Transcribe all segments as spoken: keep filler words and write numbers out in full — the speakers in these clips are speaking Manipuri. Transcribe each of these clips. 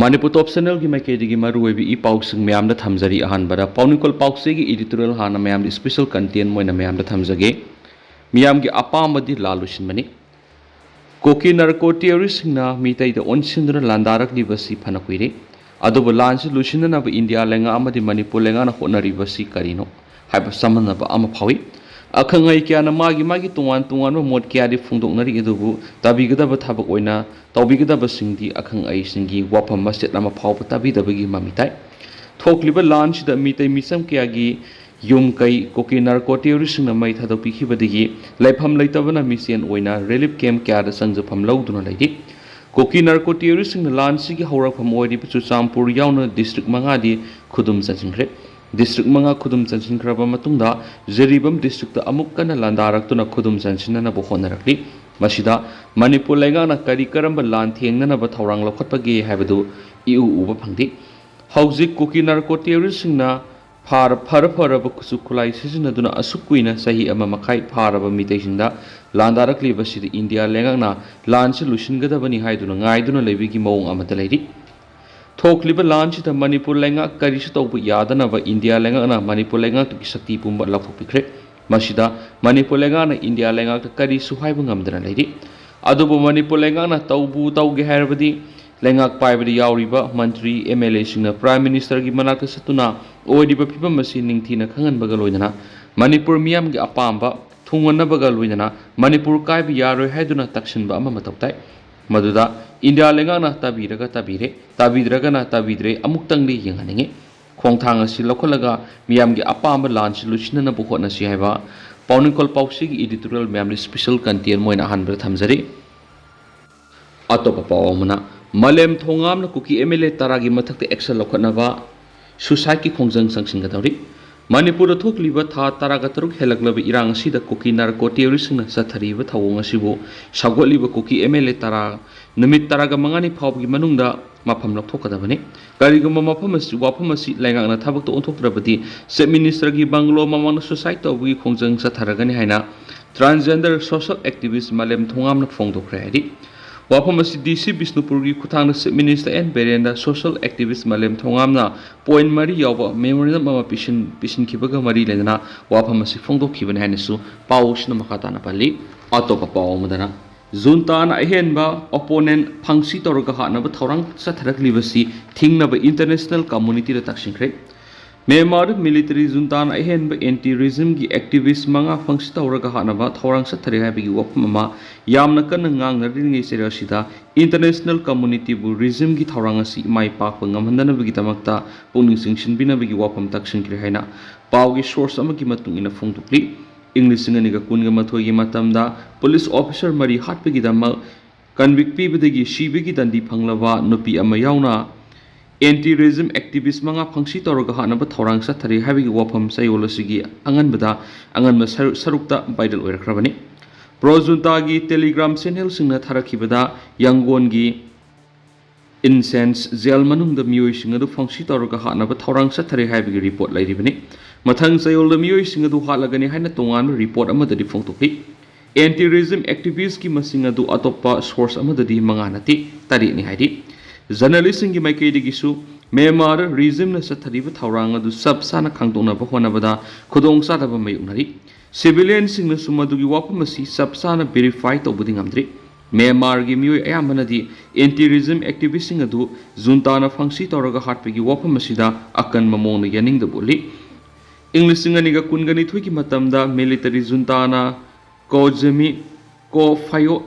ꯃꯅꯤꯄꯨꯔ ꯇꯣꯞ ꯆꯦꯅꯦꯜꯒꯤ ꯃꯥꯏꯀꯩꯗꯒꯤ ꯃꯔꯨꯑꯣꯏꯕ ꯏ ꯄꯥꯎꯁꯤꯡ ꯃꯌꯥꯝꯗ ꯊꯝꯖꯔꯤ꯫ ꯑꯍꯥꯟꯕꯗ ꯄꯥꯎꯅꯤꯡꯈꯣꯜ ꯄꯥꯎꯆꯦꯒꯤ ꯏꯗꯤꯇꯣꯔꯤꯌꯦꯜ ꯍꯥꯟꯅ ꯃꯌꯥꯝꯗ ꯏꯁꯄꯤꯁꯦꯜ ꯀꯟꯇꯦꯟ ꯑꯣꯏꯅ ꯃꯌꯥꯝꯗ ꯊꯝꯖꯒꯦ꯫ ꯃꯤꯌꯥꯝꯒꯤ ꯑꯄꯥꯝꯕꯗꯤ ꯂꯥꯟ ꯂꯣꯏꯁꯤꯟꯕꯅꯤ꯫ ꯀꯨꯀꯤ ꯅꯥꯔꯀꯣ ꯇꯦꯔꯣꯔꯤꯁꯁꯤꯡꯅ ꯃꯤꯇꯩꯗ ꯑꯣꯟꯁꯤꯟꯗꯨꯅ ꯂꯥꯟꯗꯥꯔꯛꯂꯤꯕꯁꯤ ꯐꯅ ꯀꯨꯏꯔꯦ꯫ ꯑꯗꯨꯕꯨ ꯂꯥꯟꯁꯤ ꯂꯣꯏꯁꯤꯟꯅꯅꯕ ꯏꯟꯗꯤꯌꯥ ꯂꯩꯉꯥꯛ ꯑꯃꯗꯤ ꯃꯅꯤꯄꯨꯔ ꯂꯩꯉꯥꯛꯅ ꯍꯣꯠꯅꯔꯤꯕꯁꯤ ꯀꯔꯤꯅꯣ ꯍꯥꯏꯕ ꯆꯃꯝꯅꯕ ꯑꯃ ꯐꯥꯎꯏ꯫ ꯑꯈꯪ ꯑꯍꯩ ꯀꯌꯥꯅ ꯃꯥꯒꯤ ꯃꯥꯒꯤ ꯇꯣꯉꯥꯟ ꯇꯣꯉꯥꯟꯕ ꯃꯣꯠ ꯀꯌꯥꯗꯤ ꯐꯣꯡꯗꯣꯛꯅꯔꯤ, ꯑꯗꯨꯕꯨ ꯇꯥꯕꯤꯒꯗꯕ ꯊꯕꯛ ꯑꯣꯏꯅ ꯇꯧꯕꯤꯒꯗꯕꯁꯤꯡꯗꯤ ꯑꯈꯪ ꯑꯍꯩꯁꯤꯡꯒꯤ ꯋꯥꯐꯝ ꯃꯆꯦꯠ ꯑꯃ ꯐꯥꯎꯕ ꯇꯥꯕꯤꯗꯕꯒꯤ ꯃꯃꯤ ꯇꯥꯏ꯫ ꯊꯣꯛꯂꯤꯕ ꯂꯥꯟꯁꯤꯗ ꯃꯤꯇꯩ ꯃꯤꯆꯝ ꯀꯌꯥꯒꯤ ꯌꯨꯝ ꯀꯩ ꯀꯨꯀꯤ ꯅꯥꯔꯀꯣ ꯇꯦꯔꯣꯔꯤꯁꯁꯤꯡꯅ ꯃꯩ ꯊꯥꯗꯣꯛꯄꯤꯈꯤꯕꯗꯒꯤ ꯂꯩꯐꯝ ꯂꯩꯇꯕꯅ ꯃꯤꯁꯦꯟ ꯑꯣꯏꯅ ꯔꯤꯂꯤꯐ ꯀꯦꯝꯞ ꯀꯌꯥꯗ ꯆꯪꯖꯐꯝ ꯂꯧꯗꯨꯅ ꯂꯩꯔꯤ꯫ ꯀꯨꯀꯤ ꯅꯥꯔꯀꯣ ꯇꯦꯔꯣꯔꯤꯁꯁꯤꯡꯅ ꯂꯥꯟꯁꯤꯒꯤ ꯍꯧꯔꯛꯐꯝ ꯑꯣꯏꯔꯤꯕ ꯆꯨꯔꯆꯥꯟꯄꯨꯔ ꯌꯥꯎꯅ ꯗꯤꯁꯇ꯭ꯔꯤꯛ ꯃꯉꯥꯗꯤ ꯈꯨꯗꯨꯝ ꯆꯟꯁꯤꯟꯈ꯭ꯔꯦ꯫ ꯗꯤꯁꯇ꯭ꯔꯤꯛ ꯃꯉꯥ ꯈꯨꯗꯨꯝ ꯆꯟꯁꯤꯟꯈ꯭ꯔꯕ ꯃꯇꯨꯡꯗ ꯖꯤꯔꯤꯕꯥꯝ ꯗꯤꯁꯇ꯭ꯔꯤꯛꯇ ꯑꯃꯨꯛ ꯀꯟꯅ ꯂꯥꯟꯗꯥꯔꯛꯇꯨꯅ ꯈꯨꯗꯨꯝ ꯆꯟꯁꯤꯟꯅꯅꯕ ꯍꯣꯠꯅꯔꯛꯂꯤ꯫ ꯃꯁꯤꯗ ꯃꯅꯤꯄꯨꯔ ꯂꯩꯉꯥꯛꯅ ꯀꯔꯤ ꯀꯔꯝꯕ ꯂꯥꯟ ꯊꯦꯡꯅꯅꯕ ꯊꯧꯔꯥꯡ ꯂꯧꯈꯠꯄꯒꯦ ꯍꯥꯏꯕꯗꯨ ꯏꯎ ꯎꯕ ꯐꯪꯗꯦ꯫ ꯍꯧꯖꯤꯛ ꯀꯨꯀꯤ ꯅꯥꯔꯀꯣ ꯇꯦꯔꯣꯔꯤꯁꯁꯤꯡꯅ ꯐꯥꯔ-, ꯐꯔ ꯐꯔꯕ ꯈꯨꯠꯁꯨ ꯈꯨꯠꯂꯥꯏ ꯁꯤꯖꯤꯟꯅꯗꯨꯅ ꯑꯁꯨꯛ ꯀꯨꯏꯅ ꯆꯍꯤ ꯑꯃ ꯃꯈꯥꯏ ꯐꯥꯔꯕ ꯃꯤꯇꯩꯁꯤꯡꯗ ꯂꯥꯟꯗꯥꯔꯛꯂꯤꯕꯁꯤꯗ ꯏꯟꯗꯤꯌꯥ ꯂꯩꯉꯥꯛꯅ ꯂꯥꯟꯁꯤ ꯂꯣꯏꯁꯤꯟꯒꯗꯕꯅꯤ ꯍꯥꯏꯗꯨꯅ ꯉꯥꯏꯗꯨꯅ ꯂꯩꯕꯒꯤ ꯃꯑꯣꯡ ꯑꯃꯗ ꯂꯩꯔꯤ꯫ ꯊꯣꯛꯂꯤꯕ ꯂꯥꯟꯁꯤꯗ ꯃꯅꯤꯄꯨꯔ ꯂꯩꯉꯥꯛ ꯀꯔꯤꯁꯨ ꯇꯧꯕ ꯌꯥꯗꯅꯕ ꯏꯟꯗꯤꯌꯥ ꯂꯩꯉꯥꯛꯅ ꯃꯅꯤꯄꯨꯔ ꯂꯩꯉꯥꯛꯇꯒꯤ ꯁꯛꯇꯤ ꯄꯨꯝꯕ ꯂꯧꯊꯣꯛꯄꯤꯈ꯭ꯔꯦ꯫ ꯃꯁꯤꯗ ꯃꯅꯤꯄꯨꯔ ꯂꯩꯉꯥꯛꯅ ꯏꯟꯗꯤꯌꯥ ꯂꯩꯉꯥꯛꯇ ꯀꯔꯤꯁꯨ ꯍꯥꯏꯕ ꯉꯝꯗꯅ ꯂꯩꯔꯤ꯫ ꯑꯗꯨꯕꯨ ꯃꯅꯤꯄꯨꯔ ꯂꯩꯉꯥꯛꯅ ꯇꯧꯕꯨ ꯇꯧꯒꯦ ꯍꯥꯏꯔꯕꯗꯤ ꯂꯩꯉꯥꯛ ꯄꯥꯏꯕꯗ ꯌꯥꯎꯔꯤꯕ ꯃꯟꯇ꯭ꯔꯤ, ꯑꯦꯝ ꯑꯦꯜ ꯑꯦꯁꯤꯡꯅ ꯄ꯭ꯔꯥꯏꯝ ꯃꯤꯅꯤꯁꯇꯔꯒꯤ ꯃꯅꯥꯛꯇ ꯆꯠꯇꯨꯅ ꯑꯣꯏꯔꯤꯕ ꯐꯤꯕꯝ ꯑꯁꯤ ꯅꯤꯡꯊꯤꯅ ꯈꯪꯍꯟꯕꯒ ꯂꯣꯏꯅꯅ ꯃꯅꯤꯄꯨꯔ ꯃꯤꯌꯥꯝꯒꯤ ꯑꯄꯥꯝꯕ ꯊꯨꯡꯍꯟꯅꯕꯒ ꯂꯣꯏꯅꯅ ꯃꯅꯤꯄꯨꯔ ꯀꯥꯏꯕ ꯌꯥꯔꯣꯏ ꯍꯥꯏꯗꯨꯅ ꯇꯛꯁꯤꯟꯕ ꯑꯃ ꯃꯊꯧ ꯇꯥꯏ꯫ ꯃꯗꯨꯗ ꯏꯟꯗꯤꯌꯥ ꯂꯩꯉꯥꯛꯅ ꯇꯥꯕꯤꯔꯒ ꯇꯥꯕꯤꯔꯦ, ꯇꯥꯕꯤꯗ꯭ꯔꯒꯅ ꯇꯥꯕꯤꯗ꯭ꯔꯦ, ꯑꯃꯨꯛꯇꯪꯗꯤ ꯌꯦꯡꯍꯟꯅꯤꯡꯉꯤ꯫ ꯈꯣꯡꯊꯥꯡ ꯑꯁꯤ ꯂꯧꯈꯠꯂꯒ ꯃꯤꯌꯥꯝꯒꯤ ꯑꯄꯥꯝꯕ ꯂꯥꯟꯁꯤ ꯂꯣꯏꯁꯤꯟꯅꯅꯕ ꯍꯣꯠꯅꯁꯤ ꯍꯥꯏꯕ ꯄꯥꯎꯅꯤꯡꯈꯣꯜ ꯄꯥꯎꯆꯦꯒꯤ ꯏꯗꯤꯇꯣꯔꯤꯌꯦꯜ ꯃꯌꯥꯝꯗ ꯏꯁꯄꯤꯁꯦꯜ ꯀꯟꯇꯦꯟ ꯑꯣꯏꯅ ꯑꯍꯥꯟꯕꯗ ꯊꯝꯖꯔꯤ꯫ ꯑꯇꯣꯞꯄ ꯄꯥꯎ ꯑꯃꯅ, ꯃꯥꯂꯦꯝ ꯊꯣꯉꯥꯝꯅ ꯀꯨꯀꯤ ꯑꯦꯝ ꯑꯦꯜ ꯑꯦ ꯇꯔꯥꯒꯤ ꯃꯊꯛꯇ ꯑꯦꯛꯁꯟ ꯂꯧꯈꯠꯅꯕ ꯁꯨꯁꯥꯏꯠꯀꯤ ꯈꯣꯡꯖꯪ ꯆꯪꯁꯤꯟꯒꯗꯧꯔꯤ꯫ ꯃꯅꯤꯄꯨꯔꯗ ꯊꯣꯛꯂꯤꯕ ꯊꯥ ꯇꯔꯥꯒ ꯇꯔꯨꯛ ꯍꯦꯜꯂꯛꯂꯕ ꯏꯔꯥꯡ ꯑꯁꯤꯗ ꯀꯨꯀꯤ ꯅꯥꯔꯀꯣ ꯇꯦꯔꯣꯔꯤꯁꯁꯤꯡꯅ ꯆꯠꯊꯔꯤꯕ ꯊꯧꯑꯣꯡ ꯑꯁꯤꯕꯨ ꯁꯧꯒꯠꯂꯤꯕ ꯀꯨꯀꯤ ꯑꯦꯝ ꯑꯦꯜ ꯑꯦ ꯇꯔꯥ ꯅꯨꯃꯤꯠ ꯇꯔꯥꯒ ꯃꯉꯥꯅꯤ ꯐꯥꯎꯕꯒꯤ ꯃꯅꯨꯡꯗ ꯃꯐꯝ ꯂꯧꯊꯣꯛꯀꯗꯕꯅꯤ꯫ ꯀꯔꯤꯒꯨꯝꯕ ꯃꯐꯝ ꯑꯁꯤ, ꯋꯥꯐꯝ ꯑꯁꯤ ꯂꯩꯉꯥꯛꯅ ꯊꯕꯛꯇ ꯑꯣꯟꯊꯣꯛꯇ꯭ꯔꯕꯗꯤ ꯆꯤꯐ ꯃꯤꯅꯤꯁꯇꯔꯒꯤ ꯕꯪꯒꯂꯣ ꯃꯃꯥꯡꯗ ꯁꯨꯁꯥꯏꯠ ꯇꯧꯕꯒꯤ ꯈꯣꯡꯖꯪ ꯆꯠꯊꯔꯒꯅꯤ ꯍꯥꯏꯅ ꯇ꯭ꯔꯥꯟꯁꯖꯦꯟꯗꯔ ꯁꯣꯁꯦꯜ ꯑꯦꯛꯇꯤꯚꯤꯁ ꯃꯥꯂꯦꯝ ꯊꯣꯉꯥꯝꯅ ꯐꯣꯡꯗꯣꯛꯈ꯭ꯔꯦ ꯍꯥꯏꯔꯤ꯫ ꯋꯥꯐꯝ ꯑꯁꯤ ꯗꯤ ꯁꯤ ꯕꯤꯁꯅꯨꯄꯨꯔꯒꯤ ꯈꯨꯠꯊꯥꯡꯗ Chief Minister ꯑꯦꯟ ꯕꯤꯔꯦꯟꯗ social activist ꯃꯥꯂꯦꯝ ꯊꯣꯉꯥꯝꯅ point ꯃꯔꯤ ꯌꯥꯎꯕ memorandum ꯑꯃ ꯄꯤꯁꯤꯟ ꯄꯤꯁꯤꯟꯈꯤꯕꯒ ꯃꯔꯤ ꯂꯩꯅꯅ ꯋꯥꯐꯝ ꯑꯁꯤ ꯐꯣꯡꯗꯣꯛꯈꯤꯕꯅꯤ ꯍꯥꯏꯅꯁꯨ ꯄꯥꯎꯁꯤꯅ ꯃꯈꯥ ꯇꯥꯅ ꯄꯜꯂꯤ꯫ ꯑꯇꯣꯞꯄ ꯄꯥꯎ ꯑꯃꯗꯅ, ꯖꯨꯟꯇꯥꯅ ꯑꯍꯦꯟꯕ opponent ꯐꯪꯁꯤ ꯇꯧꯔꯒ ꯍꯥꯠꯅꯕ ꯊꯧꯔꯥꯡ ꯆꯠꯊꯔꯛꯂꯤꯕꯁꯤ ꯊꯤꯡꯅꯕ international communityꯗ ꯇꯛꯁꯤꯟꯈ꯭ꯔꯦ꯫ ꯃ꯭ꯌꯥꯟꯃꯥꯔꯗ military ꯖꯨꯟꯇꯥꯅ ꯑꯍꯦꯟꯕ anti regimeꯒꯤ activist ꯃꯉꯥ ꯐꯪꯁꯤ ꯇꯧꯔꯒ ꯍꯥꯠꯅꯕ ꯊꯧꯔꯥꯡ ꯆꯠꯊꯔꯤ ꯍꯥꯏꯕꯒꯤ ꯋꯥꯐꯝ ꯑꯃ ꯌꯥꯝꯅ ꯀꯟꯅ ꯉꯥꯡꯅꯔꯤꯉꯩ ꯆꯩꯔꯛ ꯑꯁꯤꯗ international communityꯕꯨ regimeꯒꯤ ꯊꯧꯔꯥꯡ ꯑꯁꯤ ꯃꯥꯏ ꯄꯥꯛꯄ ꯉꯝꯍꯟꯗꯅꯕꯒꯤꯗꯃꯛꯇ ꯄꯨꯛꯅꯤꯡ ꯆꯤꯡꯁꯤꯟꯕꯤꯅꯕꯒꯤ ꯋꯥꯐꯝ ꯇꯛꯁꯤꯟꯈ꯭ꯔꯦ ꯍꯥꯏꯅ ꯄꯥꯎꯒꯤ source ꯑꯃꯒꯤ ꯃꯇꯨꯡ ꯏꯟꯅ ꯐꯣꯡꯗꯣꯛꯂꯤ꯫ ꯏꯪ ꯂꯤꯁꯤꯡ ꯑꯅꯤꯒ ꯀꯨꯟꯒ ꯃꯥꯊꯣꯏꯒꯤ ꯃꯇꯝꯗ police officer ꯃꯔꯤ ꯍꯥꯠꯄꯒꯤꯗꯃꯛ convict ꯄꯤꯕꯗꯒꯤ ꯁꯤꯕꯒꯤ ꯗꯟꯗꯤ ꯐꯪꯂꯕ ꯅꯨꯄꯤ ꯑꯃ ꯌꯥꯎꯅ anti regime activist ꯃꯉꯥ ꯐꯪꯁꯤ ꯇꯧꯔꯒ ꯍꯥꯠꯅꯕ ꯊꯧꯔꯥꯡ ꯆꯠꯊꯔꯤ ꯍꯥꯏꯕꯒꯤ ꯋꯥꯐꯝ ꯆꯌꯣꯜ ꯑꯁꯤꯒꯤ ꯑꯉꯟꯕꯗ ꯑꯉꯟꯕ ꯁꯔꯨ- ꯁꯔꯨꯛꯇ viral ꯑꯣꯏꯔꯛꯈ꯭ꯔꯕꯅꯤ꯫ Pro juntaꯒꯤ Telegram channelꯁꯤꯡꯅ ꯊꯥꯔꯛꯈꯤꯕꯗ ꯌꯪꯒꯣꯟꯒꯤ Incense jail ꯃꯅꯨꯡꯗ ꯃꯤꯑꯣꯏꯁꯤꯡ ꯑꯗꯨ ꯐꯪꯁꯤ ꯇꯧꯔꯒ ꯍꯥꯠꯅꯕ ꯊꯧꯔꯥꯡ ꯆꯠꯊꯔꯤ ꯍꯥꯏꯕꯒꯤ report ꯂꯩꯔꯤꯕꯅꯤ꯫ ꯃꯊꯪ ꯆꯌꯣꯜꯗ ꯃꯤꯑꯣꯏꯁꯤꯡ ꯑꯗꯨ ꯍꯥꯠꯂꯒꯅꯤ ꯍꯥꯏꯅ ꯇꯣꯉꯥꯟꯕ report ꯑꯃꯗꯗꯤ ꯐꯣꯡꯗꯣꯛꯂꯤ꯫ Anti regime activistꯀꯤ ꯃꯁꯤꯡ ꯑꯗꯨ ꯑꯇꯣꯞꯄ source ꯑꯃꯗꯗꯤ ꯃꯉꯥ ꯅꯠꯇꯦ, ꯇꯔꯦꯠꯅꯤ ꯍꯥꯏꯔꯤ꯫ Journalistꯁꯤꯡꯒꯤ ꯃꯥꯏꯀꯩꯗꯒꯤꯁꯨ ꯃ꯭ꯌꯥꯟꯃꯥꯔ regimeꯅ ꯆꯠꯊꯔꯤꯕ ꯊꯧꯔꯥꯡ ꯑꯗꯨ ꯆꯞ ꯆꯥꯅ ꯈꯪꯗꯣꯛꯅꯕ ꯍꯣꯠꯅꯕꯗ ꯈꯨꯗꯣꯡꯆꯥꯗꯕ ꯃꯥꯌꯣꯛꯅꯔꯤ꯫ Civilianꯁꯤꯡꯅꯁꯨ ꯃꯗꯨꯒꯤ ꯋꯥꯐꯝ ꯑꯁꯤ ꯆꯞ ꯆꯥꯅ verify ꯇꯧꯕꯗꯤ ꯉꯝꯗ꯭ꯔꯤ꯫ ꯃ꯭ꯌꯥꯟꯃꯥꯔꯒꯤ ꯃꯤꯑꯣꯏ ꯑꯌꯥꯝꯕꯅꯗꯤ anti regime activistꯁꯤꯡ ꯑꯗꯨ ꯖꯨꯟꯇꯥꯅ ꯐꯪꯁꯤ ꯇꯧꯔꯒ ꯍꯥꯠꯄꯒꯤ ꯋꯥꯐꯝ ꯑꯁꯤꯗ ꯑꯀꯟꯕ ꯃꯑꯣꯡꯗ ꯌꯥꯅꯤꯡꯗꯕ ꯎꯠꯂꯤ꯫ ꯏꯪ ꯂꯤꯁꯤꯡ ꯑꯅꯤꯒ ꯀꯨꯟꯒ ꯅꯤꯊꯣꯏꯒꯤ ꯃꯇꯝꯗ military ꯖꯨꯟꯇꯥꯅ ꯀꯣꯖꯦꯃꯤ ꯀꯣ ꯐꯥꯌꯣ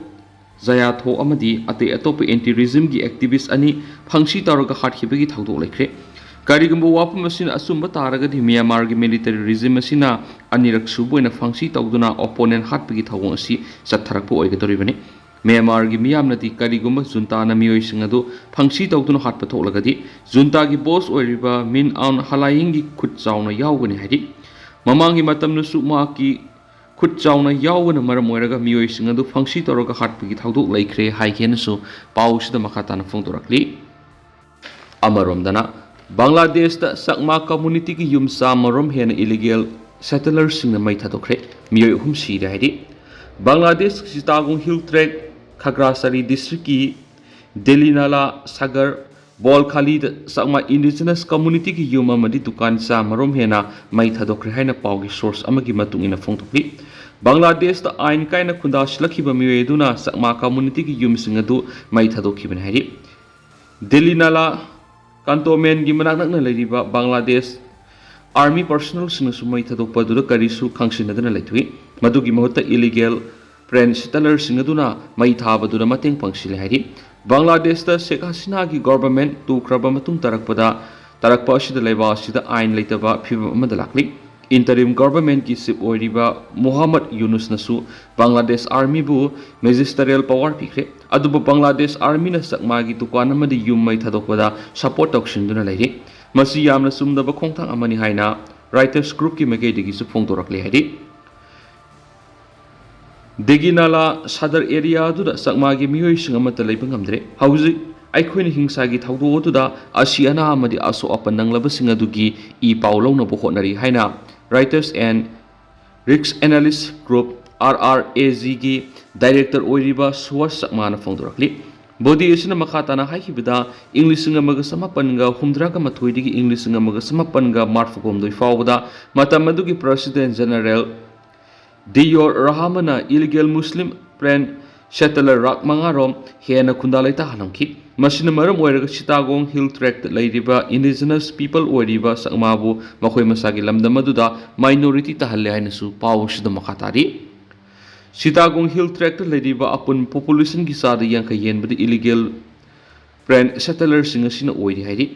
ꯖꯌꯥꯊꯣ ꯑꯃꯗꯤ ꯑꯇꯩ ꯑꯇꯣꯞꯄ anti regimeꯒꯤ activist ꯑꯅꯤ ꯐꯪꯁꯤ ꯇꯧꯔꯒ ꯍꯥꯠꯈꯤꯕꯒꯤ ꯊꯧꯗꯣꯛ ꯂꯩꯈ꯭ꯔꯦ꯫ ꯀꯔꯤꯒꯨꯝꯕ ꯋꯥꯐꯝ ꯑꯁꯤꯅ ꯑꯆꯨꯝꯕ ꯇꯥꯔꯒꯗꯤ, ꯃ꯭ꯌꯥꯟꯃꯥꯔꯒꯤ military regime ꯑꯁꯤꯅ ꯑꯅꯤꯔꯛ ꯁꯨꯕ ꯑꯣꯏꯅ ꯐꯪꯁꯤ ꯇꯧꯗꯨꯅ opponent ꯍꯥꯠꯄꯒꯤ ꯊꯧꯑꯣꯡ ꯑꯁꯤ ꯆꯠꯊꯔꯛꯄ ꯑꯣꯏꯒꯗꯧꯔꯤꯕꯅꯤ꯫ ꯃ꯭ꯌꯥꯟꯃꯥꯔꯒꯤ ꯃꯤꯌꯥꯝꯅꯗꯤ ꯀꯔꯤꯒꯨꯝꯕ ꯖꯨꯟꯇꯥꯅ ꯃꯤꯑꯣꯏꯁꯤꯡ ꯑꯗꯨ ꯐꯪꯁꯤ ꯇꯧꯗꯨꯅ ꯍꯥꯠꯄ ꯊꯣꯛꯂꯒꯗꯤ, ꯖꯨꯟꯇꯥꯒꯤ boss ꯑꯣꯏꯔꯤꯕ ꯃꯤꯟ ꯑꯥꯎꯟ ꯍꯂꯥꯌꯤꯡꯒꯤ ꯈꯨꯠ ꯆꯥꯎꯅ ꯌꯥꯎꯒꯅꯤ ꯍꯥꯏꯔꯤ꯫ ꯃꯃꯥꯡꯒꯤ ꯃꯇꯝꯗꯁꯨ ꯃꯍꯥꯛꯀꯤ ꯈꯨꯠ ꯆꯥꯎꯅ ꯌꯥꯎꯕꯅ ꯃꯔꯝ ꯑꯣꯏꯔꯒ ꯃꯤꯑꯣꯏꯁꯤꯡ ꯑꯗꯨ ꯐꯪꯁꯤ ꯇꯧꯔꯒ ꯍꯥꯠꯄꯒꯤ ꯊꯧꯗꯣꯛ ꯂꯩꯈ꯭ꯔꯦ ꯍꯥꯏꯈꯤꯅꯁꯨ ꯄꯥꯎꯁꯤꯗ ꯃꯈꯥ ꯇꯥꯅ ꯐꯣꯡꯗꯣꯔꯛꯂꯤ꯫ ꯑꯃꯔꯣꯝꯗꯅ, ꯕꯪꯒ꯭ꯂꯥꯗꯦꯁꯇ ꯆꯛꯃꯥ communityꯒꯤ ꯌꯨꯝ ꯆꯥꯝꯃꯔꯣꯝ ꯍꯦꯟꯅ illegal settlerꯁꯤꯡꯅ ꯃꯩ ꯊꯥꯗꯣꯛꯈ꯭ꯔꯦ꯫ ꯃꯤꯑꯣꯏ ꯑꯍꯨꯝ ꯁꯤꯔꯦ ꯍꯥꯏꯔꯤ꯫ ꯕꯪꯒ꯭ꯂꯥꯗꯦꯁ ꯆꯤꯇꯥꯒꯣꯡ hill tract ꯈꯒ꯭ꯔꯥꯁꯔꯤ ꯗꯤꯁꯇ꯭ꯔꯤꯛꯀꯤ ꯗꯦꯂꯤꯅꯥꯂꯥ ꯁꯥꯒꯔ ꯕꯣꯜꯈꯥꯂꯤꯗ ꯆꯥꯛꯃꯥ ꯏꯟꯗꯤꯖꯤꯅꯁ ꯀꯝꯃꯨꯅꯤꯇꯤꯒꯤ ꯌꯨꯝ ꯑꯃꯗꯤ ꯗꯨꯀꯥꯟ ꯆꯥꯝꯃꯔꯣꯝ ꯍꯦꯟꯅ ꯃꯩ ꯊꯥꯗꯣꯛꯈ꯭ꯔꯦ ꯍꯥꯏꯅ ꯄꯥꯎꯒꯤ ꯁꯣꯔꯁ ꯑꯃꯒꯤ ꯃꯇꯨꯡ ꯏꯟꯅ ꯐꯣꯡꯗꯣꯛꯂꯤ꯫ ꯕꯪꯒ꯭ꯂꯥꯗꯦꯁꯇ ꯑꯥꯏꯟ ꯀꯥꯏꯅ ꯈꯨꯟꯗꯥ ꯁꯤꯜꯂꯛꯈꯤꯕ ꯃꯤꯑꯣꯏ ꯑꯗꯨꯅ ꯆꯥꯛꯃꯥ ꯀꯝꯃꯨꯅꯤꯇꯤꯒꯤ ꯌꯨꯝꯁꯤꯡ ꯑꯗꯨ ꯃꯩ ꯊꯥꯗꯣꯛꯈꯤꯕꯅꯤ ꯍꯥꯏꯔꯤ꯫ ꯗꯦꯂꯤꯅꯥꯂꯥ ꯀꯟꯇꯣꯟꯃꯦꯟꯒꯤ ꯃꯅꯥꯛ ꯅꯛꯅ ꯂꯩꯔꯤꯕ ꯕꯪꯒ꯭ꯂꯥꯗꯦꯁ ꯑꯥꯔꯃꯤ ꯄꯔꯁꯣꯅꯦꯜꯁꯤꯡꯅꯁꯨ ꯃꯩ ꯊꯥꯗꯣꯛꯄ ꯑꯗꯨꯗ ꯀꯔꯤꯁꯨ ꯈꯪꯁꯤꯟꯅꯗꯅ ꯂꯩꯊꯣꯛꯏ꯫ ꯃꯗꯨꯒꯤ ꯃꯍꯨꯠꯇ ꯏꯂꯤꯒꯦꯜ ꯄ꯭ꯔꯦꯟ ꯁꯦꯇꯂꯔꯁꯤꯡ ꯑꯗꯨꯅ ꯃꯩ ꯊꯥꯕꯗꯨꯗ ꯃꯇꯦꯡ ꯄꯥꯡꯁꯤꯜꯂꯦ ꯍꯥꯏꯔꯤ꯫ ꯕꯪꯒ꯭ꯂꯥꯗꯦꯁꯇ ꯁꯦꯈ ꯍꯁꯤꯅꯥꯒꯤ ꯒꯣꯚꯔꯟꯃꯦꯟꯠ ꯇꯨꯈ꯭ꯔꯕ ꯃꯇꯨꯡ ꯇꯥꯔꯛꯄꯗ, ꯇꯥꯔꯛꯄ ꯑꯁꯤꯗ ꯂꯩꯕꯥꯛ ꯑꯁꯤꯗ ꯑꯥꯏꯟ ꯂꯩꯇꯕ ꯐꯤꯕꯝ ꯑꯃꯗ ꯂꯥꯛꯂꯤ꯫ ꯏꯟꯇꯔꯤꯝ ꯒꯣꯚꯔꯟꯃꯦꯟꯠꯀꯤ ꯆꯤꯐ ꯑꯣꯏꯔꯤꯕ ꯃꯨꯍꯝꯃꯗ ꯌꯨꯅꯨꯁꯅꯁꯨ ꯕꯪꯒ꯭ꯂꯥꯗꯦꯁ ꯑꯥꯔꯃꯤꯕꯨ ꯃꯦꯖꯤꯁꯇꯔꯤꯌꯦꯜ ꯄꯋꯥꯔ ꯄꯤꯈ꯭ꯔꯦ꯫ ꯑꯗꯨꯕꯨ ꯕꯪꯒ꯭ꯂꯥꯗꯦꯁ ꯑꯥꯔꯃꯤꯅ ꯆꯥꯛꯃꯥꯒꯤ ꯗꯨꯀꯥꯟ ꯑꯃꯗꯤ ꯌꯨꯝ ꯃꯩ ꯊꯥꯗꯣꯛꯄꯗ ꯁꯄꯣꯔꯠ ꯇꯧꯁꯤꯟꯗꯨꯅ ꯂꯩꯔꯤ꯫ ꯃꯁꯤ ꯌꯥꯝꯅ ꯆꯨꯝꯗꯕ ꯈꯣꯡꯊꯥꯡ ꯑꯃꯅꯤ ꯍꯥꯏꯅ ꯔꯥꯏꯇꯔꯁ ꯒ꯭ꯔꯨꯞꯀꯤ ꯃꯥꯏꯀꯩꯗꯒꯤꯁꯨ ꯐꯣꯡꯗꯣꯔꯛꯂꯦ ꯍꯥꯏꯔꯤ꯫ ꯗꯦꯒꯤꯅꯥꯂꯥ ꯁꯗꯔ ꯑꯦꯔꯤꯌꯥ ꯑꯗꯨꯗ ꯆꯥꯛꯃꯥꯒꯤ ꯃꯤꯑꯣꯏꯁꯤꯡ ꯑꯃꯠꯇ ꯂꯩꯕ ꯉꯝꯗ꯭ꯔꯦ꯫ ꯍꯧꯖꯤꯛ ꯑꯩꯈꯣꯏꯅ ꯍꯤꯡꯁꯥꯒꯤ ꯊꯧꯗꯣꯛ ꯑꯗꯨꯗ ꯑꯁꯤ ꯑꯅꯥ ꯑꯃꯗꯤ ꯑꯁꯣꯛ ꯑꯄꯟ ꯅꯪꯂꯕꯁꯤꯡ ꯑꯗꯨꯒꯤ ꯏ ꯄꯥꯎ ꯂꯧꯅꯕ ꯍꯣꯠꯅꯔꯤ ꯍꯥꯏꯅ Writers and Risk Analyst Group, R R A G, ꯒꯤ ꯗꯥꯏꯔꯦꯛꯇꯔ ꯑꯣꯏꯔꯤꯕ ꯁꯨꯍꯥꯁ ꯆꯥꯛꯃꯥꯅ ꯐꯣꯡꯗꯣꯔꯛꯂꯤ꯫ ꯕꯣꯗꯤ ꯑꯁꯤꯅ ꯃꯈꯥ ꯇꯥꯅ ꯍꯥꯏꯈꯤꯕꯗ, ꯏꯪ ꯂꯤꯁꯤꯡ ꯑꯃꯒ ꯆꯃꯥꯄꯟꯒ ꯍꯨꯝꯗ꯭ꯔꯥꯒ ꯃꯥꯊꯣꯏꯗꯒꯤ ꯏꯪ ꯂꯤꯁꯤꯡ ꯑꯃꯒ ꯆꯃꯥꯄꯟꯒ ꯃꯔꯐꯨ ꯍꯨꯝꯗꯣꯏ ꯐꯥꯎꯕꯗ ꯃꯇꯝ ꯑꯗꯨꯒꯤ ꯄ꯭ꯔꯁꯤꯗꯦꯟꯠ ꯖꯦꯅꯔꯦꯜ ꯗꯤꯌꯣꯔ ꯔꯍꯃꯟꯅ ꯏꯂꯤꯒꯦꯜ ꯃꯨꯁꯂꯤꯝ ꯄ꯭ꯔꯦꯟ ꯁꯦꯇꯂꯔ ꯂꯥꯈ ꯃꯉꯥꯔꯣꯝ ꯍꯦꯟꯅ ꯈꯨꯟꯗꯥ ꯂꯩꯇꯥꯍꯜꯂꯝꯈꯤ꯫ ꯃꯁꯤꯅ ꯃꯔꯝ ꯑꯣꯏꯔꯒ ꯁꯤꯇꯥꯒꯣꯡ ꯍꯤꯜ ꯇ꯭ꯔꯦꯛꯇ ꯂꯩꯔꯤꯕ ꯏꯟꯗꯤꯖꯤꯅꯁ ꯄꯤꯄꯜ ꯑꯣꯏꯔꯤꯕ ꯆꯥꯛꯃꯥꯕꯨ ꯃꯈꯣꯏ ꯃꯁꯥꯒꯤ ꯂꯝꯗꯝ ꯑꯗꯨꯗ ꯃꯥꯏꯅꯣꯔꯤꯇꯤ ꯇꯥꯍꯜꯂꯦ ꯍꯥꯏꯅꯁꯨ ꯄꯥꯎ ꯑꯁꯤꯗ ꯃꯈꯥ ꯇꯥꯔꯤ꯫ ꯁꯤꯇꯥꯒꯣꯡ ꯍꯤꯜ ꯇ꯭ꯔꯦꯛꯇ ꯂꯩꯔꯤꯕ ꯑꯄꯨꯟꯕ ꯄꯣꯄꯨꯂꯦꯁꯟꯒꯤ ꯆꯥꯗ ꯌꯥꯡꯈꯩ ꯍꯦꯟꯕꯗꯤ ꯏꯂꯤꯒꯦꯜ ꯄ꯭ꯔꯦꯟ ꯁꯦꯇꯂꯔꯁꯤꯡ ꯑꯁꯤꯅ ꯑꯣꯏꯔꯤ ꯍꯥꯏꯔꯤ꯫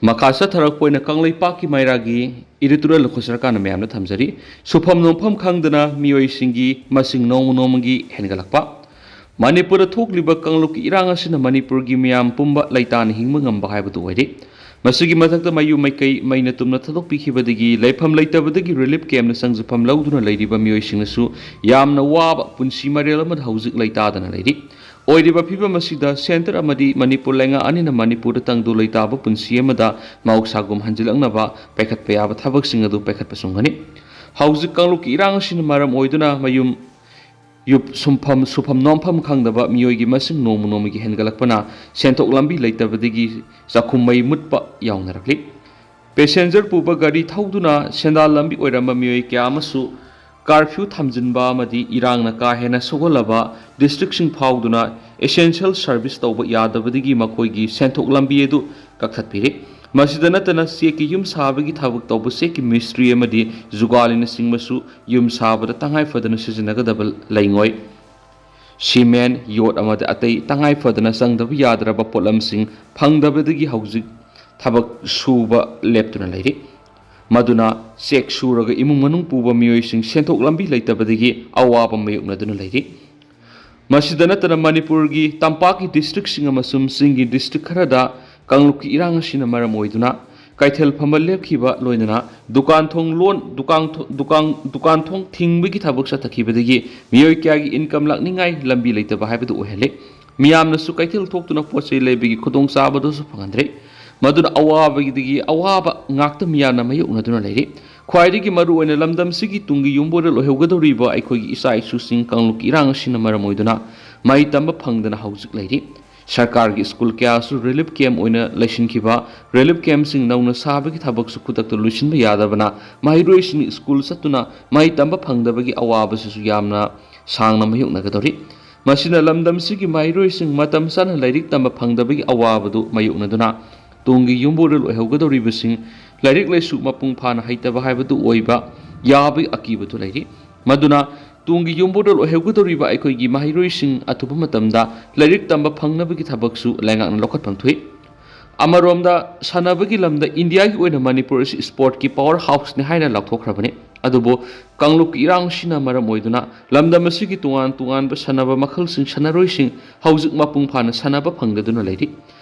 ꯃꯈꯥ ꯆꯠꯊꯔꯛꯄ ꯑꯣꯏꯅ ꯀꯪꯂꯩꯄꯥꯛꯀꯤ ꯃꯩꯔꯥꯒꯤ ꯏꯗꯤꯇꯣꯔꯤꯌꯦꯜ ꯑꯩꯈꯣꯏ ꯁꯔꯀꯥꯔꯅ ꯃꯌꯥꯝꯗ ꯊꯝꯖꯔꯤ꯫ ꯁꯨꯐꯝ ꯅꯣꯝꯐꯝ ꯈꯪꯗꯅ ꯃꯤꯑꯣꯏꯁꯤꯡꯒꯤ ꯃꯁꯤꯡ ꯅꯣꯡꯃ ꯅꯣꯡꯃꯒꯤ ꯍꯦꯟꯒꯠꯂꯛꯄ꯫ ꯃꯅꯤꯄꯨꯔꯗ ꯊꯣꯛꯂꯤꯕ ꯀꯥꯡꯂꯨꯞꯀꯤ ꯏꯔꯥꯡ ꯑꯁꯤꯅ ꯃꯅꯤꯄꯨꯔꯒꯤ ꯃꯤꯌꯥꯝ ꯄꯨꯝꯕ ꯂꯩꯇꯥꯅ ꯍꯤꯡꯕ ꯉꯝꯕ ꯍꯥꯏꯕꯗꯨ ꯑꯣꯏꯔꯦ꯫ ꯃꯁꯤꯒꯤ ꯃꯊꯛꯇ ꯃꯌꯨꯝ ꯃꯩꯀꯩ ꯃꯩꯅ ꯇꯨꯝꯅ ꯊꯥꯗꯣꯛꯄꯤꯈꯤꯕꯗꯒꯤ ꯂꯩꯐꯝ ꯂꯩꯇꯕꯗꯒꯤ ꯔꯤꯂꯤꯐ ꯀꯦꯝꯞꯅ ꯆꯪꯖꯐꯝ ꯂꯧꯗꯨꯅ ꯂꯩꯔꯤꯕ ꯃꯤꯑꯣꯏꯁꯤꯡꯅꯁꯨ ꯌꯥꯝꯅ ꯋꯥꯕ ꯄꯨꯟꯁꯤ ꯃꯔꯦꯜ ꯑꯃꯗ ꯍꯧꯖꯤꯛ ꯂꯩꯇꯥꯗꯅ ꯂꯩꯔꯤ꯫ ꯑꯣꯏꯔꯤꯕ ꯐꯤꯕꯝ ꯑꯁꯤꯗ ꯁꯦꯟꯇꯔ ꯑꯃꯗꯤ ꯃꯅꯤꯄꯨꯔ ꯂꯩꯉꯥꯛ ꯑꯅꯤꯅ ꯃꯅꯤꯄꯨꯔꯗ ꯇꯪꯗꯨ ꯂꯩꯇꯥꯕ ꯄꯨꯟꯁꯤ ꯑꯃꯗ ꯃꯍꯧꯁꯥꯒꯨꯝ ꯍꯟꯖꯤꯜꯂꯛꯅꯕ ꯄꯥꯏꯈꯠꯄ ꯌꯥꯕ ꯊꯕꯛꯁꯤꯡ ꯑꯗꯨ ꯄꯥꯏꯈꯠꯄ ꯆꯨꯝꯒꯅꯤ꯫ ꯍꯧꯖꯤꯛ ꯀꯥꯡꯂꯨꯞꯀꯤ ꯏꯔꯥꯡ ꯑꯁꯤꯅ ꯃꯔꯝ ꯑꯣꯏꯗꯨꯅ ꯃꯌꯨꯝ ꯌꯨꯞ ꯁꯨꯝꯐꯝ ꯁꯨꯐꯝ ꯅꯣꯝꯐꯝ ꯈꯪꯗꯕ ꯃꯤꯑꯣꯏꯒꯤ ꯃꯁꯤꯡ ꯅꯣꯡꯃ ꯅꯣꯡꯃꯒꯤ ꯍꯦꯟꯒꯠꯂꯛꯄꯅ ꯁꯦꯟꯊꯣꯛ ꯂꯝꯕꯤ ꯂꯩꯇꯕꯗꯒꯤ ꯆꯥꯛꯈꯨꯝ ꯃꯩ ꯃꯨꯠꯄ ꯌꯥꯎꯅꯔꯛꯂꯤ꯫ ꯄꯦꯁꯦꯟꯖꯔ ꯄꯨꯕ ꯒꯥꯔꯤ ꯊꯧꯗꯨꯅ ꯁꯦꯟꯗꯥꯟ ꯂꯝꯕꯤ ꯑꯣꯏꯔꯝꯕ ꯃꯤꯑꯣꯏ ꯀꯌꯥ ꯑꯃꯁꯨ ꯀꯥꯔꯐ꯭ꯌꯨ ꯊꯝꯖꯤꯟꯕ ꯑꯃꯗꯤ ꯏꯔꯥꯡꯅ ꯀꯥ ꯍꯦꯟꯅ ꯁꯣꯛꯍꯜꯂꯕ ꯗꯤꯁꯇ꯭ꯔꯤꯛꯁꯤꯡ ꯐꯥꯎꯗꯨꯅ essential service ꯇꯧꯕ ꯌꯥꯗꯕꯗꯒꯤ ꯃꯈꯣꯏꯒꯤ ꯁꯦꯟꯊꯣꯛ ꯂꯝꯕꯤ ꯑꯗꯨ ꯀꯛꯊꯠꯄꯤꯔꯤ꯫ ꯃꯁꯤꯗ ꯅꯠꯇꯅ ꯆꯦꯛꯀꯤ ꯌꯨꯝ ꯁꯥꯕꯒꯤ ꯊꯕꯛ ꯇꯧꯕ ꯆꯦꯛꯀꯤ ꯃꯤꯁꯇ꯭ꯔꯤ ꯑꯃꯗꯤ ꯖꯨꯒꯥꯂꯤꯅꯆꯤꯡꯕꯁꯨ ꯌꯨꯝ ꯁꯥꯕꯗ ꯇꯉꯥꯏ ꯐꯗꯅ ꯁꯤꯖꯤꯟꯅꯒꯗꯕ ꯂꯩꯉꯣꯏ, ꯁꯤꯃꯦꯟ, ꯌꯣꯠ ꯑꯃꯗꯤ ꯑꯇꯩ ꯇꯉꯥꯏ ꯐꯗꯅ ꯆꯪꯗꯕ ꯌꯥꯗ꯭ꯔꯕ ꯄꯣꯠꯂꯝꯁꯤꯡ ꯐꯪꯗꯕꯗꯒꯤ ꯍꯧꯖꯤꯛ ꯊꯕꯛ ꯁꯨꯕ ꯂꯦꯞꯇꯨꯅ ꯂꯩꯔꯤ꯫ ꯃꯗꯨꯅ ꯆꯦꯛ ꯁꯨꯔꯒ ꯏꯃꯨꯡ ꯃꯅꯨꯡ ꯄꯨꯕ ꯃꯤꯑꯣꯏꯁꯤꯡ ꯁꯦꯟꯊꯣꯛ ꯂꯝꯕꯤ ꯂꯩꯇꯕꯗꯒꯤ ꯑꯋꯥꯕ ꯃꯥꯌꯣꯛꯅꯗꯨꯅ ꯂꯩꯔꯤ꯫ ꯃꯁꯤꯗ ꯅꯠꯇꯅ ꯃꯅꯤꯄꯨꯔꯒꯤ ꯇꯝꯄꯥꯛꯀꯤ ꯗꯤꯁꯇ꯭ꯔꯤꯛꯁꯤꯡ ꯑꯃꯁꯨꯡ ꯆꯤꯡꯒꯤ ꯗꯤꯁꯇ꯭ꯔꯤꯛ ꯈꯔꯗ ꯀꯥꯡꯂꯨꯞꯀꯤ ꯏꯔꯥꯡ ꯑꯁꯤꯅ ꯃꯔꯝ ꯑꯣꯏꯗꯨꯅ ꯀꯩꯊꯦꯜ ꯐꯝꯕ ꯂꯦꯞꯈꯤꯕ, ꯂꯣꯏꯅꯅ ꯗꯨꯀꯥꯟ ꯊꯣꯡ ꯂꯣꯟ-, ꯗꯨꯀꯥꯟ ꯊꯣ-, ꯗꯨꯀꯥꯟ, ꯗꯨꯀꯥꯟ ꯊꯣꯡ ꯊꯤꯡꯕꯒꯤ ꯊꯕꯛ ꯆꯠꯊꯈꯤꯕꯗꯒꯤ ꯃꯤꯑꯣꯏ ꯀꯌꯥꯒꯤ income ꯂꯥꯛꯅꯤꯡꯉꯥꯏ ꯂꯝꯕꯤ ꯂꯩꯇꯕ ꯍꯥꯏꯕꯗꯨ ꯑꯣꯏꯍꯜꯂꯤ꯫ ꯃꯤꯌꯥꯝꯅꯁꯨ ꯀꯩꯊꯦꯜ ꯊꯣꯛꯇꯨꯅ ꯄꯣꯠ ꯆꯩ ꯂꯩꯕꯒꯤ ꯈꯨꯗꯣꯡꯆꯥꯕꯗꯨꯁꯨ ꯐꯪꯍꯟꯗ꯭ꯔꯦ꯫ ꯃꯗꯨꯅ ꯑꯋꯥꯕꯒꯤꯗꯒꯤ ꯑꯋꯥꯕ ꯉꯥꯛꯇ ꯃꯤꯌꯥꯝꯅ ꯃꯥꯌꯣꯛꯅꯗꯨꯅ ꯂꯩꯔꯤ꯫ ꯈ꯭ꯋꯥꯏꯗꯒꯤ ꯃꯔꯨꯑꯣꯏꯅ ꯂꯝꯗꯝꯁꯤꯒꯤ ꯇꯨꯡꯒꯤ ꯌꯨꯝꯕꯨꯔꯦꯜ ꯑꯣꯏꯍꯧꯒꯗꯧꯔꯤꯕ ꯑꯩꯈꯣꯏꯒꯤ ꯏꯆꯥ ꯏꯁꯨꯁꯤꯡ ꯀꯥꯡꯂꯨꯞꯀꯤ ꯏꯔꯥꯡ ꯑꯁꯤꯅ ꯃꯔꯝ ꯑꯣꯏꯗꯨꯅ ꯃꯍꯩ ꯇꯝꯕ ꯐꯪꯗꯅ ꯍꯧꯖꯤꯛ ꯂꯩꯔꯤ꯫ ꯁꯔꯀꯥꯔꯒꯤ ꯁ꯭ꯀꯨꯜ ꯀꯌꯥꯁꯨ relief camp ꯑꯣꯏꯅ ꯂꯩꯁꯤꯟꯈꯤꯕ, relief campꯁꯤꯡ ꯅꯧꯅ ꯁꯥꯕꯒꯤ ꯊꯕꯛꯁꯨ ꯈꯨꯗꯛꯇ ꯂꯣꯏꯁꯤꯟꯕ ꯌꯥꯗꯕꯅ ꯃꯍꯩꯔꯣꯏꯁꯤꯡ ꯁ꯭ꯀꯨꯜ ꯆꯠꯇꯨꯅ ꯃꯍꯩ ꯇꯝꯕ ꯐꯪꯗꯕꯒꯤ ꯑꯋꯥꯕꯁꯤꯁꯨ ꯌꯥꯝꯅ ꯁꯥꯡꯅ ꯃꯥꯌꯣꯛꯅꯒꯗꯧꯔꯤ꯫ ꯃꯁꯤꯅ ꯂꯝꯗꯝꯁꯤꯒꯤ ꯃꯍꯩꯔꯣꯏꯁꯤꯡ ꯃꯇꯝ ꯆꯥꯅ ꯂꯥꯏꯔꯤꯛ ꯇꯝꯕ ꯐꯪꯗꯕꯒꯤ ꯑꯋꯥꯕꯗꯨ ꯃꯥꯌꯣꯛꯅꯗꯨꯅ ꯇꯨꯡꯒꯤ ꯌꯨꯝꯕꯨꯔꯦꯜ ꯑꯣꯏꯍꯧꯒꯗꯧꯔꯤꯕꯁꯤꯡ ꯂꯥꯏꯔꯤꯛ ꯂꯥꯏꯁꯨ ꯃꯄꯨꯡ ꯐꯥꯅ ꯍꯩꯇꯕ ꯍꯥꯏꯕꯗꯨ ꯑꯣꯏꯕ ꯌꯥꯕꯒꯤ ꯑꯀꯤꯕꯗꯨ ꯂꯩꯔꯤ꯫ ꯃꯗꯨꯅ ꯇꯨꯡꯒꯤ ꯌꯨꯝꯕꯨꯔꯦꯜ ꯑꯣꯏꯍꯧꯒꯗꯧꯔꯤꯕ ꯑꯩꯈꯣꯏꯒꯤ ꯃꯍꯩꯔꯣꯏꯁꯤꯡ ꯑꯊꯨꯕ ꯃꯇꯝꯗ ꯂꯥꯏꯔꯤꯛ ꯇꯝꯕ ꯐꯪꯅꯕꯒꯤ ꯊꯕꯛꯁꯨ ꯂꯩꯉꯥꯛꯅ ꯂꯧꯈꯠꯐꯝ ꯊꯣꯛꯏ꯫ ꯑꯃꯔꯣꯝꯗ ꯁꯥꯟꯅꯕꯒꯤ ꯂꯝꯗ ꯏꯟꯗꯤꯌꯥꯒꯤ ꯑꯣꯏꯅ ꯃꯅꯤꯄꯨꯔ ꯑꯁꯤ sportꯀꯤ power houseꯅꯤ ꯍꯥꯏꯅ ꯂꯥꯎꯊꯣꯛꯈ꯭ꯔꯕꯅꯤ꯫ ꯑꯗꯨꯕꯨ ꯀꯥꯡꯂꯨꯞꯀꯤ ꯏꯔꯥꯡꯁꯤꯅ ꯃꯔꯝ ꯑꯣꯏꯗꯨꯅ ꯂꯝꯗꯝ ꯑꯁꯤꯒꯤ ꯇꯣꯉꯥꯟ ꯇꯣꯉꯥꯟꯕ ꯁꯥꯟꯅꯕ ꯃꯈꯜꯁꯤꯡ ꯁꯥꯟꯅꯔꯣꯏꯁꯤꯡ ꯍꯧꯖꯤꯛ ꯃꯄꯨꯡ ꯐꯥꯅ ꯁꯥꯟꯅꯕ ꯐꯪꯗꯗꯨꯅ ꯂꯩꯔꯤ꯫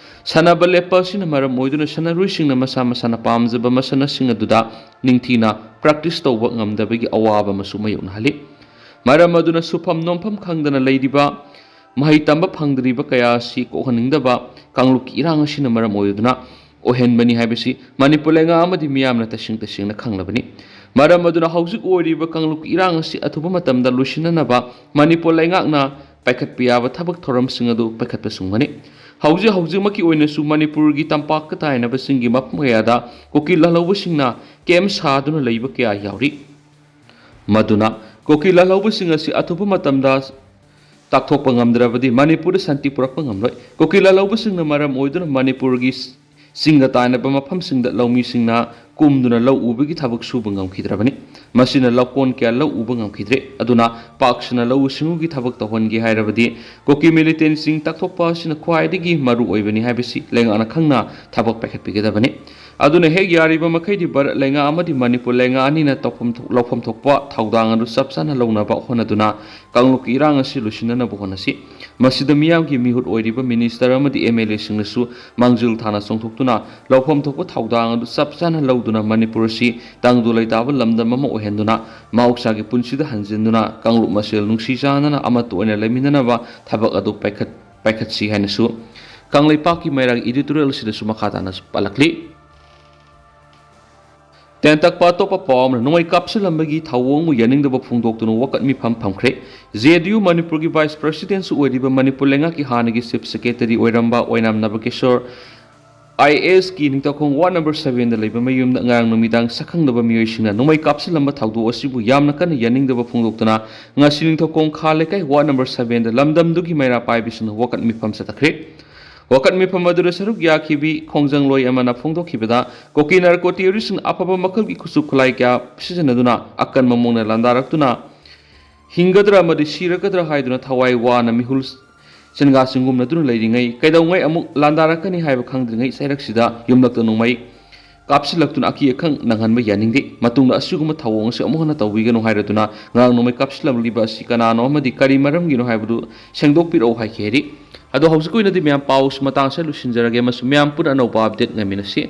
ꯁꯥꯟꯅꯕ ꯂꯦꯞꯄ ꯑꯁꯤꯅ ꯃꯔꯝ ꯑꯣꯏꯗꯨꯅ ꯁꯥꯟꯅꯔꯣꯏꯁꯤꯡꯅ ꯃꯁꯥ ꯃꯁꯥꯅ ꯄꯥꯝꯖꯕ ꯃꯁꯥꯟꯅꯁꯤꯡ ꯑꯗꯨꯗ ꯅꯤꯡꯊꯤꯅ practice ꯇꯧꯕ ꯉꯝꯗꯕꯒꯤ ꯑꯋꯥꯕ ꯑꯃꯁꯨ ꯃꯥꯌꯣꯛꯅꯍꯜꯂꯤ꯫ ꯃꯔꯝ ꯑꯗꯨꯅ ꯁꯨꯐꯝ ꯅꯣꯝꯐꯝ ꯈꯪꯗꯅ ꯂꯩꯔꯤꯕ, ꯃꯍꯩ ꯇꯝꯕ ꯐꯪꯗ꯭ꯔꯤꯕ ꯀꯌꯥ ꯑꯁꯤ ꯀꯣꯛꯍꯟꯅꯤꯡꯗꯕ ꯀꯥꯡꯂꯨꯞꯀꯤ ꯏꯔꯥꯡ ꯑꯁꯤꯅ ꯃꯔꯝ ꯑꯣꯏꯗꯨꯅ ꯑꯣꯏꯍꯟꯕꯅꯤ ꯍꯥꯏꯕꯁꯤ ꯃꯅꯤꯄꯨꯔ ꯂꯩꯉꯥꯛ ꯑꯃꯗꯤ ꯃꯤꯌꯥꯝꯅ ꯇꯁꯦꯡ ꯇꯁꯦꯡꯅ ꯈꯪꯂꯕꯅꯤ꯫ ꯃꯔꯝ ꯑꯗꯨꯅ ꯍꯧꯖꯤꯛ ꯑꯣꯏꯔꯤꯕ ꯀꯥꯡꯂꯨꯞꯀꯤ ꯏꯔꯥꯡ ꯑꯁꯤ ꯑꯊꯨꯕ ꯃꯇꯝꯗ ꯂꯣꯏꯁꯤꯟꯅꯅꯕ ꯃꯅꯤꯄꯨꯔ ꯂꯩꯉꯥꯛꯅ ꯄꯥꯏꯈꯠꯄ ꯌꯥꯕ ꯊꯕꯛ ꯊꯧꯔꯝꯁꯤꯡ ꯑꯗꯨ ꯄꯥꯏꯈꯠꯄ ꯆꯨꯝꯒꯅꯤ꯫ ꯍꯧꯖꯤꯛ ꯍꯧꯖꯤꯛꯃꯛꯀꯤ ꯑꯣꯏꯅꯁꯨ ꯃꯅꯤꯄꯨꯔꯒꯤ ꯇꯝꯄꯥꯛꯀ ꯇꯥꯏꯅꯕꯁꯤꯡꯒꯤ ꯃꯐꯝ ꯀꯌꯥꯗ ꯀꯨꯀꯤ ꯂꯥꯜꯍꯧꯕꯁꯤꯡꯅ ꯀꯦꯝ ꯁꯥꯗꯨꯅ ꯂꯩꯕ ꯀꯌꯥ ꯌꯥꯎꯔꯤ꯫ ꯃꯗꯨꯅ ꯀꯨꯀꯤ ꯂꯥꯜꯍꯧꯕꯁꯤꯡ ꯑꯁꯤ ꯑꯊꯨꯕ ꯃꯇꯝꯗ ꯇꯥꯛꯊꯣꯛꯄ ꯉꯝꯗ꯭ꯔꯕꯗꯤ ꯃꯅꯤꯄꯨꯔꯗ ꯁꯥꯟꯇꯤ ꯄꯨꯔꯛꯄ ꯉꯝꯂꯣꯏ꯫ ꯀꯨꯀꯤ ꯂꯥꯜꯍꯧꯕꯁꯤꯡꯅ ꯃꯔꯝ ꯑꯣꯏꯗꯨꯅ ꯃꯅꯤꯄꯨꯔꯒꯤ ꯆꯤꯡꯒ ꯇꯥꯏꯅꯕ ꯃꯐꯝꯁꯤꯡꯗ ꯂꯧꯃꯤꯁꯤꯡꯅ ꯀꯨꯝꯗꯨꯅ ꯂꯧ ꯎꯕꯒꯤ ꯊꯕꯛ ꯁꯨꯕ ꯉꯝꯈꯤꯗ꯭ꯔꯕꯅꯤ꯫ ꯃꯁꯤꯅ ꯂꯧꯀꯣꯟ ꯀꯌꯥ ꯂꯧ ꯎꯕ ꯉꯝꯈꯤꯗ꯭ꯔꯦ꯫ ꯑꯗꯨꯅ ꯄꯥꯛ ꯁꯟꯅ ꯂꯧꯎ ꯁꯤꯡꯎꯒꯤ ꯊꯕꯛ ꯇꯧꯍꯟꯒꯦ ꯍꯥꯏꯔꯕꯗꯤ ꯀꯨꯀꯤ ꯃꯤꯂꯤꯇꯦꯟꯁꯤꯡ ꯇꯥꯛꯊꯣꯛꯄ ꯑꯁꯤꯅ ꯈ꯭ꯋꯥꯏꯗꯒꯤ ꯃꯔꯨ ꯑꯣꯏꯕꯅꯤ ꯍꯥꯏꯕꯁꯤ ꯂꯩꯉꯥꯛꯅ ꯈꯪꯅ ꯊꯕꯛ ꯄꯥꯏꯈꯠꯄꯤꯒꯗꯕꯅꯤ꯫ ꯑꯗꯨꯅ ꯍꯦꯛ ꯌꯥꯔꯤꯕ ꯃꯈꯩꯗꯤ ꯚꯥꯔꯠ ꯂꯩꯉꯥꯛ ꯑꯃꯗꯤ ꯃꯅꯤꯄꯨꯔ ꯂꯩꯉꯥꯛ ꯑꯅꯤꯅ ꯇꯧꯐꯝ ꯊꯣꯛ-, ꯂꯧꯐꯝ ꯊꯣꯛꯄ ꯊꯧꯗꯥꯡ ꯑꯗꯨ ꯆꯞ ꯆꯥꯅ ꯂꯧꯅꯕ ꯍꯣꯠꯅꯗꯨꯅ ꯀꯥꯡꯂꯨꯞꯀꯤ ꯏꯔꯥꯡ ꯑꯁꯤ ꯂꯣꯏꯁꯤꯟꯅꯅꯕ ꯍꯣꯠꯅꯁꯤ꯫ ꯃꯁꯤꯗ ꯃꯤꯌꯥꯝꯒꯤ ꯃꯤꯍꯨꯠ ꯑꯣꯏꯔꯤꯕ ꯃꯤꯅꯤꯁꯇꯔ ꯑꯃꯗꯤ ꯑꯦꯝ ꯑꯦꯜ ꯑꯦꯁꯤꯡꯅꯁꯨ ꯃꯥꯡꯖꯤꯜ ꯊꯥꯅ ꯆꯣꯡꯊꯣꯛꯇꯨꯅ ꯂꯧꯐꯝ ꯊꯣꯛꯄ ꯊꯧꯗꯥꯡ ꯑꯗꯨ ꯆꯞ ꯆꯥꯅ ꯂꯧꯗꯨꯅ ꯃꯅꯤꯄꯨꯔ ꯑꯁꯤ ꯇꯪꯗꯨ ꯂꯩꯇꯥꯕ ꯂꯝꯗꯝ ꯑꯃ ꯑꯣꯏꯍꯟꯗꯨꯅ ꯃꯍꯧꯁꯥꯒꯤ ꯄꯨꯟꯁꯤꯗ ꯍꯟꯖꯤꯟꯗꯨꯅ ꯀꯥꯡꯂꯨꯞ ꯃꯁꯦꯜ ꯅꯨꯡꯁꯤ ꯆꯥꯟꯅꯅ ꯑꯃꯠꯇ ꯑꯣꯏꯅ ꯂꯩꯃꯤꯟꯅꯅꯕ ꯊꯕꯛ ꯑꯗꯨ ꯄꯥꯏꯈꯠ-, ꯄꯥꯏꯈꯠꯁꯤ ꯍꯥꯏꯅꯁꯨ ꯀꯪꯂꯩꯄꯥꯛꯀꯤ ꯃꯩꯔꯥꯒꯤ editorial ꯑꯁꯤꯗꯁꯨ ꯃꯈꯥ ꯇꯥꯅꯁꯨ ꯄꯜꯂꯛꯂꯤ꯫ ꯇꯦꯟꯇꯛꯄ ꯑꯇꯣꯞꯄ ꯄꯥꯎ ꯑꯃꯅ ꯅꯣꯡꯃꯩ ꯀꯥꯞꯁꯤꯜꯂꯝꯕꯒꯤ ꯊꯧꯑꯣꯡꯕꯨ ꯌꯥꯅꯤꯡꯗꯕ ꯐꯣꯡꯗꯣꯛꯇꯨꯅ ꯋꯥꯀꯠ ꯃꯤꯐꯝ ꯐꯝꯈ꯭ꯔꯦ꯫ ꯖꯦ ꯑꯦꯟ ꯌꯨ ꯃꯅꯤꯄꯨꯔꯒꯤ vice presidentꯁꯨ ꯑꯣꯏꯔꯤꯕ ꯃꯅꯤꯄꯨꯔ ꯂꯩꯉꯥꯛꯀꯤ ꯍꯥꯟꯅꯒꯤ chief secretary ꯑꯣꯏꯔꯝꯕ ꯑꯣꯏꯅꯥꯝ ꯅꯕꯀꯤꯁꯣꯔ I A ꯑꯦꯁꯀꯤ Ningthoukhong ward number sevenꯗ ꯂꯩꯕ ꯃꯌꯨꯝꯗ ꯉꯔꯥꯡ ꯅꯨꯃꯤꯗꯥꯡ ꯁꯛꯈꯪꯗꯕ ꯃꯤꯑꯣꯏꯁꯤꯡꯅ ꯅꯣꯡꯃꯩ ꯀꯥꯞꯁꯤꯜꯂꯝꯕ ꯊꯧꯗꯣꯛ ꯑꯁꯤꯕꯨ ꯌꯥꯝꯅ ꯀꯟꯅ ꯌꯥꯅꯤꯡꯗꯕ ꯐꯣꯡꯗꯣꯛꯇꯨꯅ ꯉꯁꯤ ꯅꯤꯡꯊꯧꯈꯣꯡ ꯈꯥ ꯂꯩꯀꯥꯏ ward number sevenꯗ ꯂꯝꯗꯝꯗꯨꯒꯤ ꯃꯩꯔꯥ ꯄꯥꯏꯕꯤꯁꯤꯡꯅ ꯋꯥꯀꯠ ꯃꯤꯐꯝ ꯆꯠꯊꯈ꯭ꯔꯦ꯫ ꯋꯥꯀꯠ ꯃꯤꯐꯝ ꯑꯗꯨꯗ ꯁꯔꯨꯛ ꯌꯥꯈꯤꯕꯤ ꯈꯣꯡꯖꯪꯂꯣꯏ ꯑꯃꯅ ꯐꯣꯡꯗꯣꯛꯈꯤꯕꯗ, ꯀꯨꯀꯤ narco terroristꯁꯤꯡꯅ ꯑꯐꯕ ꯃꯈꯜꯒꯤ ꯈꯨꯠꯁꯨ ꯈꯨꯠꯂꯥꯏ ꯀꯌꯥ ꯁꯤꯖꯤꯟꯅꯗꯨꯅ ꯑꯀꯟꯕ ꯃꯑꯣꯡꯗ ꯂꯥꯟꯗꯥꯔꯛꯇꯨꯅ ꯍꯤꯡꯒꯗ꯭ꯔꯥ ꯑꯃꯗꯤ ꯁꯤꯔꯒꯗ꯭ꯔꯥ ꯍꯥꯏꯗꯨꯅ ꯊꯋꯥꯏ ꯋꯥꯅ ꯃꯤꯍꯨꯜ ꯁꯦꯟꯒꯥ ꯆꯤꯡꯒꯨꯝꯅꯗꯨꯅ ꯂꯩꯔꯤꯉꯩ, ꯀꯩꯗꯧꯉꯩ ꯑꯃꯨꯛ ꯂꯥꯟꯗꯥꯔꯛꯀꯅꯤ ꯍꯥꯏꯕ ꯈꯪꯗ꯭ꯔꯤꯉꯩ ꯆꯩꯔꯛꯁꯤꯗ ꯌꯨꯝꯂꯛꯇ ꯅꯣꯡꯃꯩ ꯀꯥꯞꯁꯤꯜꯂꯛꯇꯨꯅ ꯑꯀꯤ ꯑꯈꯪ ꯅꯪꯍꯟꯕ ꯌꯥꯅꯤꯡꯗꯦ꯫ ꯃꯇꯨꯡꯗ ꯑꯁꯤꯒꯨꯝꯕ ꯊꯧꯑꯣꯡ ꯑꯁꯤ ꯑꯃꯨꯛ ꯍꯟꯅ ꯇꯧꯕꯤꯒꯅꯨ ꯍꯥꯏꯔꯗꯨꯅ ꯉꯔꯥꯡ ꯅꯣꯡꯃꯩ ꯀꯥꯞꯁꯤꯜꯂꯝꯂꯤꯕ ꯑꯁꯤ ꯀꯅꯥꯅꯣ ꯑꯃꯗꯤ ꯀꯔꯤ ꯃꯔꯝꯒꯤꯅꯣ ꯍꯥꯏꯕꯗꯨ ꯁꯦꯡꯗꯣꯛꯄꯤꯔꯛꯎ ꯍꯥꯏꯈꯤ ꯍꯥꯏꯔꯤ꯫ ꯑꯗꯣ ꯍꯧꯖꯤꯛꯀꯤ ꯑꯣꯏꯅꯗꯤ ꯃꯌꯥꯝ ꯄꯥꯎꯁꯤ ꯃꯇꯥꯡ ꯑꯁꯤꯗ ꯂꯣꯏꯁꯤꯟꯖꯔꯒꯦ ꯑꯃꯁꯨꯡ ꯃꯌꯥꯝ ꯄꯨꯟꯅ ꯑꯅꯧꯕ update ꯉꯥꯏꯃꯤꯟꯅꯁꯤ꯫